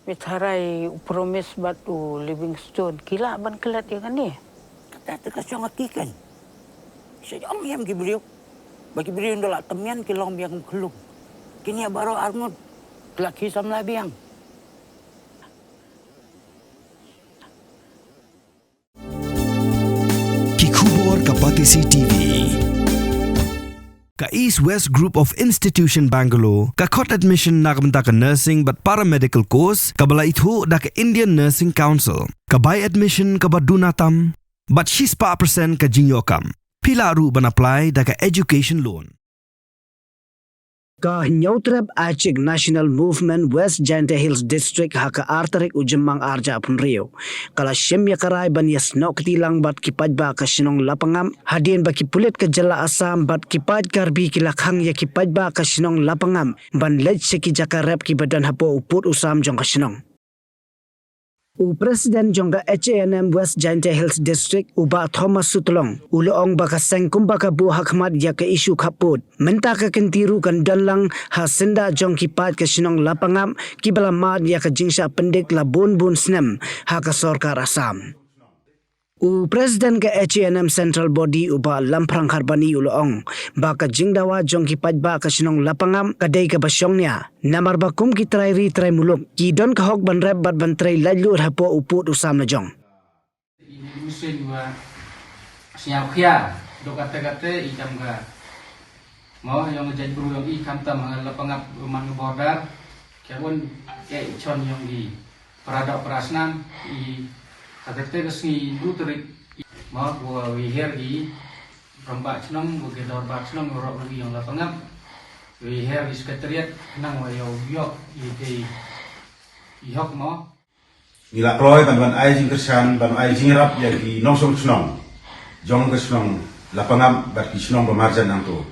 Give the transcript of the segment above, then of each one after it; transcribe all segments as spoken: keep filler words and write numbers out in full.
Peit harai u Promise bad u Livingstone ki lah ban klet ïa kane. Kata te ka shong ha ki kan. Sha ïam ïam ki briew. Ba ki briew nda la temian ki long biang kum khlung. Kine baroh arngut ki la ki samla biang. Ki khubor ka Batesi T V. Ka East West Group of Institution Bangalore ka khot admission na ka bynta ka nursing bad paramedical course kaba la ithuh da ka Indian Nursing Council. Ka bai admission kaba duna tam bad shispah percent ka jingïoh kam. Phi lah ruh ban apply da ka education loan. Ka Hynñiewtrep Aichik National Movement West Jaintia Hills District ha ka ar tarik u Jymmang arhajar arphew hynriew ka la shim ïa ka rai ban ïasnoh kti lang bad ki paidbah ka shnong Lapangap hadien ba ki pulit ka jylla Assam bad ki paid Karbi ki la khang ïa ki paidbah ka shnong Lapangap ban leit sha ki jaka rep kiba don hapoh u pud u sam jong ka shnong. U President jong ka H A N M West Jaintia Hills District, u Bah Thomas Sutlong, u la ong ba ka seng kumba ka buh ha khmat ïa ka issue khappud. Mynta ka kynti ruh kan don lang ha syndah jong ki paid ka shnong Lapangap kiba la mad ïa ka jingshah pyndik la bun bun snem ha ka sorkar Assam. U President ka H A N M Central Body, u Bah Lamphrang Kharbani, u la ong ba ka jingdawa jong ki paidbah ka shnong Lapangap ka dei kaba shongnia. Namar ba kum ki trai ri trai muluk ki don ka hok ban rep bad ban trei laitluid hapoh u pud u sam la jong. Ini musim ba siap khia do kata kata itam ka mo yong jait bru yong i khamtam ha Lapangap man ka border. Ka bun ka chon yong i para dok para snam i ha kata ka sngi du tarik mo wa wi her i rambah chnong wa ke dor bah chnong wa rok wi yong Lapangap. Wi her i sekretariat nang wa yow yok i ke i hok mo. Ngi la kloi ban wan ai jingkyrshan ban ai jingrap ïa ki nongshong shnong jong ka shnong Lapangap bad ki shnong ba marjan nangto.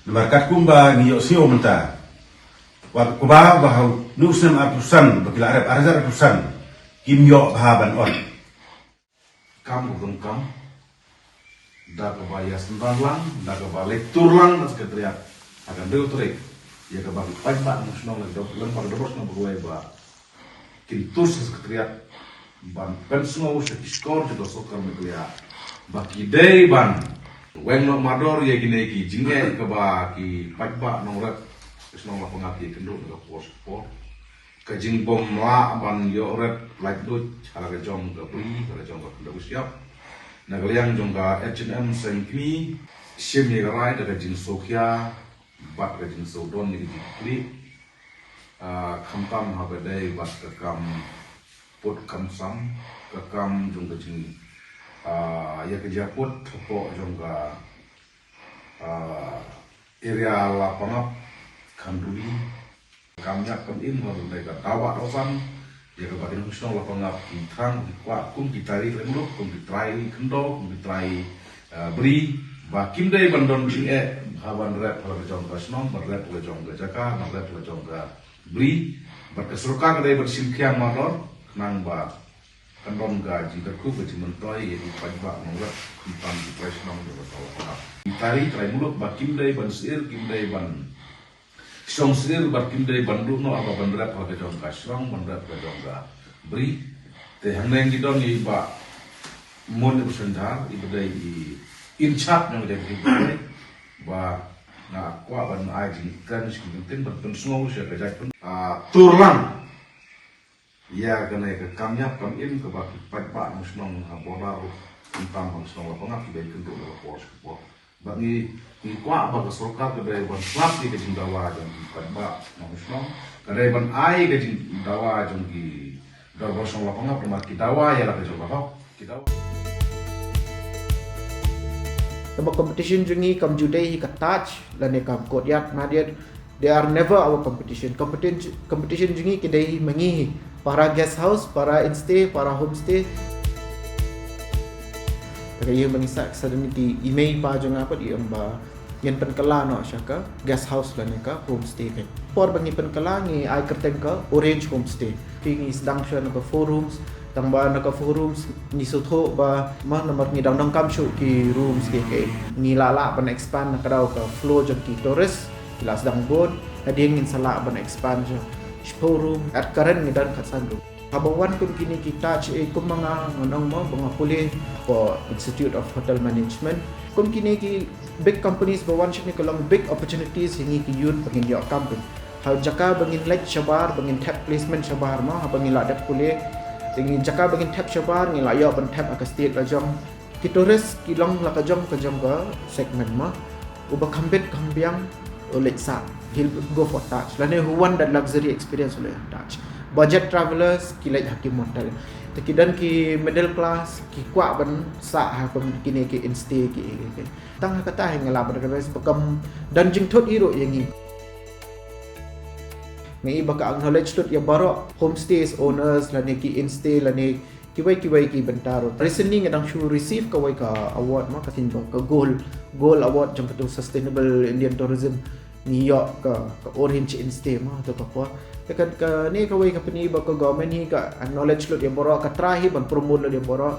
Namar katkum ba ngi ïoh siew mynta. Wat kuba ba hau nu snem arphew san ba ki la rep arhajar arphew san kim ïoh bha ban ot. Kam u dong kam da kaba ïa sendang lang da kaba leh tur lang da sekretariat. Akan deu trek ïa kaba ki paidbah nong shnong leh dok lem ba dok shnong ba kin tur sa sekretariat ban pynsngew sha ki shkor jong ka sorkar Meghalaya ba ki dei ban weng noh mardor ïa kine ki jingeh kaba ki paidbah nongrep ka shnong Lapangap ki kynduh na ka por sha ka por. Ka jingbym lah ban ïoh rep laitluid ha la ka jong ka bri ha la ka jong ka kynduh ka shyiap. Na ka liang jong ka H N M seng kmie shim ïa ka rai da ka jingsngewkhia bad ka jingsngewdon ïa ka jingkitkhlieh. Ah, khamtam haba dei bad ka kam put kam sam ka kam jong ka jing, ah, ïa ka jingput hapoh jong ka, ah, area Lapangap Khanduri. Kam ïap kam im ha ka dawa dosan ïa kaba ki nongshong Lapangap ki thrang ki kwah kum ki trai ri muluk kum ki trai ri khyndew kum ki trai, eh, bri ba kim dei ban don jingeh ha ban rep ha la ka jong ka shnong ban rep ha la jong ka jaka ban rep ha la jong ka bri. Bad ka sorkar ka dei ban shim khia mardor khnang ba kan don ka jingkyrkhu ka jingmyntoi ïa ki paidbah nongrep khamtam ki trai shnong jong ka Lapangap. Ki trai ri trai muluk ba kim dei ban sir kim dei ban shong sir bad kim dei ban duh noh haba ban rep ha ka jong ka shnong ban rep ha ka jong ka bri. Te hangne ngi don ïa i Bah Mon Ibshan Dhar i ba dei i in charge nong jong ka bri ba nga kwah ban ai jingkren sha ki kyntien ban pynsngew sha ka jaitbynriew. Ah, tur lang ïa kane ka kam ïap kam im kaba ki paidbah nong shnong ha border ruh khamtam ha shnong Lapangap ki dei kynduh na ka por sha ka por. Bad ngi ngi kwah ba ka sorkar ka dei ban sngap ïa ka jingdawa jong ki paidbah nong shnong ka dei ban ai ka jingdawa jong ki dorbar shnong Lapangap namar ki dawa ïa la ka jong ka hok ki dawa. Kaba competition jong ngi kam ju dei hi ka touch lane kam courtyard madiat. They are never our competition. Competition, competition jong ngi ki dei hi ma ngi hi. Para guest house, para instay, para homestay. Ta ka ïa ma ngi sa sa dang ki i mei pa jong nga pat i ong ba ngin pynkylla noh sha ka guest house lane ka homestay ka. Por ba ngi pynkylla ngi ai kyrteng ka Orange Homestay. Phi ngi sdang sha na ka four rooms. Tang ba na ka four rooms ngi sngewthuh ba ma namar ngi dang dang kam shuh ki rooms ki ke. Ngi lah lah ban expand na ka daw ka flow jong ki tourist. Ki la sdang bun hadien ngin sa lah ban expand shuh. Shiphew room, at current ngi don khatsan room. Haba wan kum kine ki Taj, eh, kum ma nga, nga ong mo ba nga pule for Institute of Hotel Management. Kum kine ki big companies ba wan shane ka long big opportunities ïa ngi ki youth ba ngin ïoh kam pyn. Ha jaka ba ngin leit shabar, ba ngin thep placement shabar mo, haba ngi la dep pule. Te ngi jaka ba ngin thep shabar, ngi la ïoh ban thep ha ka state la jong. Ki tourist ki long la ka jong ka jong ka segment mo. Uba kham bit kham biang u leit sah, he'll go for Taj. Lane who want that luxury experience u leit Taj. Budget travelers ki leit ha ki motel. Te ki don ki middle class ki kwah ban sah ha kum kine ki instay ki, ki, ki. Tang ha kata hi nga la ban realize ba kam don jingthut hi ruh ïa ngi. Nga i ba ka acknowledge lut ïa baroh homestays owners lane ki instay lane kiwei kiwei ki bynta ruh. Recently nga dang shu receive kawei ka award mo, ka sien ba ka gold, gold award jong katu Sustainable Indian Tourism. Ngi ïoh ka, ka Orange Instay mo, tu ka por. Te kan kane kawei ka pyni ba ka government hi ka acknowledge lut ïa baroh, ka try hi ban promote lut ïa baroh.